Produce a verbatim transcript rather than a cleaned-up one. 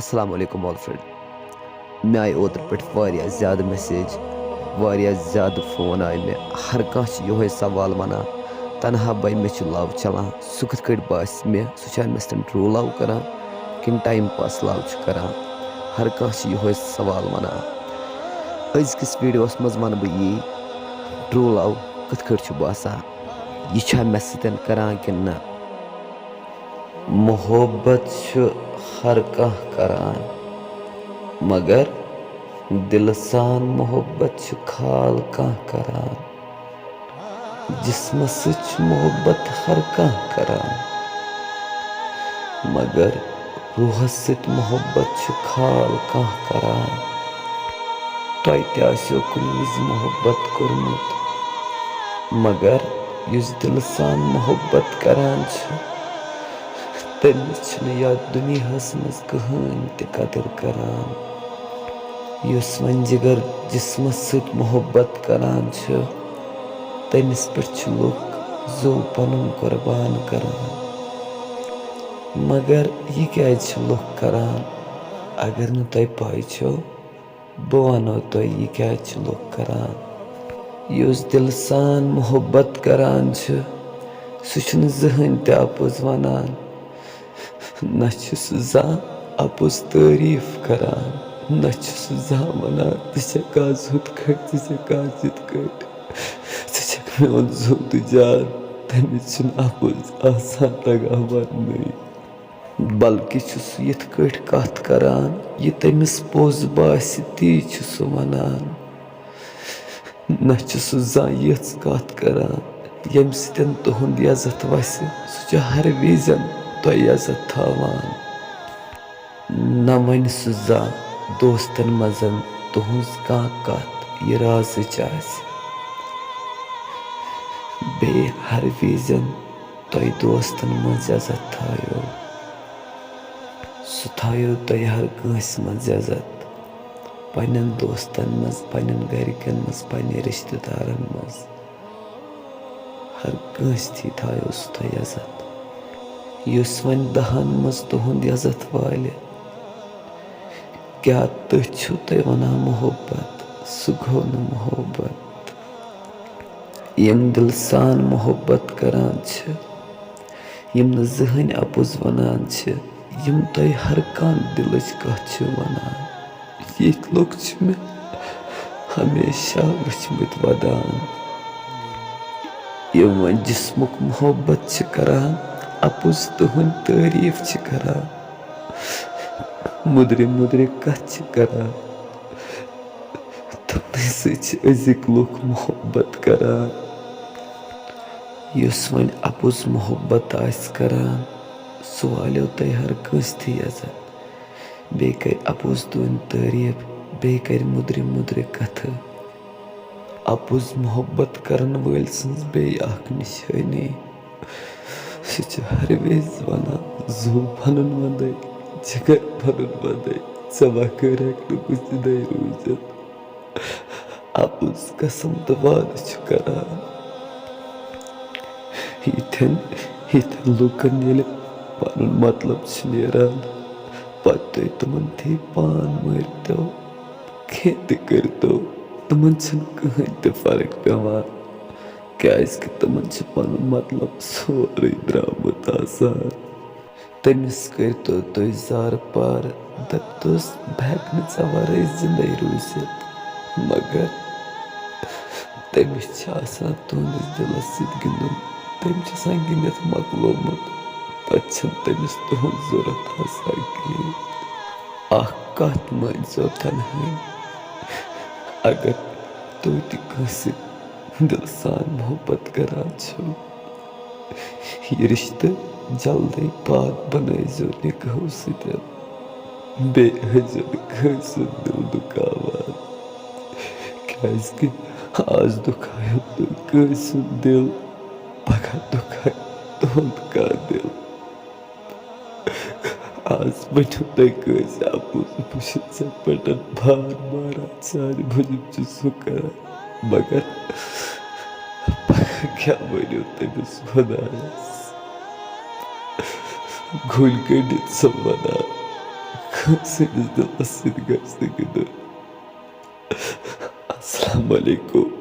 السلام علیکم آل فرینڈ۔ مےٚ آیہِ اوترٕ پٮ۪ٹھ واریاہ زیادٕ میسیج، واریاہ زیادٕ فون آیہِ مےٚ۔ ہر کانٛہہ چھُ یِہوٚے سوال وَنان، تنہا بھائی، مےٚ چھُ لو چلان، سُہ کِتھ کٲٹھۍ باسہِ مےٚ؟ سُہ چھا مےٚ سۭتۍ ٹرٛوٗ لو کران کِنہٕ ٹایم پاس لو چھُ کران؟ ہر کانٛہہ چھُ یِہوٚے سوال وَنان۔ أزکِس ویٖڈیوَس منٛز وَنہٕ بہٕ یی، ٹرٛوٗ لو کِتھ کٲٹھۍ چھُ باسان، یہِ چھا مےٚ سۭتۍ کران کِنہٕ نہ؟ محبت چھُ ہر کانٛہہ کران، مگر دِلہٕ سان محبت چھُ خال کانٛہہ کران۔ جسمس سۭتۍ چھُ محبت ہر کانٛہہ کران، مگر روحس سۭتۍ محبت چھُ خال کانٛہہ کران۔ تۄہہِ تہِ آسیو کُنہِ وِزِ محبت کوٚرمُت، مگر یُس دِلہٕ سان محبت کران چھُ، تٔمِس چھِنہٕ یَتھ دُنیاہَس منٛز کٕہٕنۍ تہِ قدٕر کران۔ یُس وۄنۍ جِگر جسمَس سۭتۍ محبت کران چھُ، تٔمِس پٮ۪ٹھ چھِ لُکھ زُو پَنُن قۄربان کران۔ مگر یہِ کیٛازِ چھِ لُکھ کران؟ اگر نہٕ تۄہہِ پَے چھو، بہٕ وَنو تۄہہِ، یہِ کیٛازِ چھِ لُکھ کران۔ یُس دِلہٕ سان محبت کران چھُ، سُہ چھُنہٕ زٕہٕنۍ تہِ اَپُز وَنان۔ نہ چھُ سُہ زانٛہہ اَپُز تعریٖف کران، نہ چھُ سُہ زانٛہہ وَنان، "ژٕ چھَکھ آز ہُتھ کٲٹھۍ، ژٕ چھَکھ آز یِتھ کٲٹھۍ، ژٕ چھَکھ میون زُو تہٕ جان۔" تٔمِس چھُنہٕ اَپُز آسان تَگان وَننُے۔ بلکہِ چھُ سُہ یِتھ کٲٹھۍ کَتھ کران، یہِ تٔمِس پوٚز باسہِ، تی چھُ سُہ وَنان۔ نہ چھُ سُہ زانٛہہ یِژھ کَتھ کران، ییٚمہِ سۭتۍ تُہُنٛد یَزتھ وَسہِ۔ سُہ چھُ ہر وِزٮ۪ن تۄہہِ یَزتھ تھاوان۔ نہ وَنہِ سُہ زانٛہہ دوستن منٛز تُہٕنٛز کانٛہہ کَتھ، یہِ رازٕچ آسہِ۔ بیٚیہِ ہر وِزٮ۪ن تۄہہِ دوستن منٛز عزت تھایو، سُہ تھایو تۄہہِ ہر کٲنٛسہِ منٛز عزت، پننٮ۪ن دوستن منٛز، پننٮ۪ن گرِکٮ۪ن منٛز، پننٮ۪ن رشتہٕ دارن منٛز۔ ہر کٲنٛسہِ تھی تھایو سُہ تۄہہِ عزت۔ یُس وۄنۍ دَہَن منٛز تُہُنٛد عزت والہِ، کیٛاہ تُہۍ چھِو تُہۍ وَنان محبت؟ سُہ گوٚو نہٕ محبت۔ یِم دِلہٕ سان محبت کران چھِ، یِم نہٕ زٕہٕنۍ اَپُز وَنان چھِ، یِم تۄہہِ ہر کانٛہہ دِلٕچ کَتھ چھِ وَنان، یِتھۍ لُکھ چھِ مےٚ ہمیشہ وٕچھمٕتۍ وَدان۔ یِم وۄنۍ جسمُک محبت چھِ کران، اَپُز تُہٕنٛدۍ تعریٖف چھِ کران، مُدرِ مُدرِ کَتھ چھِ کران، تِمنٕے سۭتۍ چھِ أزِکۍ لُکھ محبت کران۔ یُس وۄنۍ اَپُز محبت آسہِ کران، سُہ والیو تۄہہِ ہر کٲنٛسہِ تھی عزت۔ بیٚیہِ کرِ اَپُز تُہٕنٛدۍ تعریٖف، بیٚیہِ کرِ مُدرِ مُدرِ کَتھٕ۔ اَپُز محبت کرن وٲلۍ سٕنٛز بیٚیہِ اکھ نِشٲنی، سُہ چھُ ہر وِزِ وَنان، "زُو پَنُن وَندَے، جِگر پَنُن وَندَے، ژےٚ وَغٲر ہٮ۪کہٕ نہٕ بہٕ زِندَے روٗزِتھ۔" اَپُز قسم تہٕ وعدٕ چھُ کران۔ یِتھٮ۪ن، یِتھٮ۪ن لُکن ییٚلہِ پَنُن مطلب چھُ نیران، پَتہٕ تُہۍ تِمن تھی پان مٲرتو، کینٛہہ تہِ کٔرتو، تِمن چھُنہٕ کٕہٕنۍ تہِ فرق پٮ۪وان، کیازِ کہِ تِمن چھُ پَنُن مطلب سورُے درٛامُت آسان۔ تٔمِس کٔرتو تُہۍ زارٕ پارٕ، دٔپتوس، "بہٕ ہٮ۪کہٕ نہٕ ژےٚ وَرٲے زِندَے روٗزِتھ۔" مگر تٔمِس چھِ آسان تُہٕنٛدِس دِلَس سۭتۍ گِنٛدُن۔ تٔمۍ چھِ آسان گِنٛدِتھ مۄکلومُت۔ پَتہٕ چھِنہٕ تٔمِس تُہٕنٛز ضوٚرَتھ آسان کِہیٖنۍ۔ اَکھ کَتھ مٲنۍزیو تَنہٲنی، اگر تُہۍ تہِ کٲنٛسہِ دِلہٕ سان محبت کران چھِو، یہِ رِشتہٕ جلدی پاک بنٲیزیو نِکاحو سۭتۍ۔ بیٚیہِ ہٲیزیو نہٕ کٲنٛسہِ ہُنٛد دِل دُکاوان، کیٛازِ کہِ آز دُکھایو تُہۍ کٲنٛسہِ ہُنٛد دِل، پگاہ دُکھایہِ تُہُنٛد کانٛہہ دِل۔ آز ؤنِو تُہۍ کٲنٛسہِ اَپُز، بہٕ چھُس ژےٚ پٮ۪ٹھ بار باران، چانہِ موٗجوٗب چھُس ہُہ کران، مگر پگاہ کیٛاہ ؤنِو تٔمِس خۄدایَس؟ گُلۍ کٔڑِتھ سُہ وَنان، کٲنٛسہِ ہٕنٛدِس دِلس سۭتۍ گژھِ نہٕ گِنٛدُن۔ السلام علیکم۔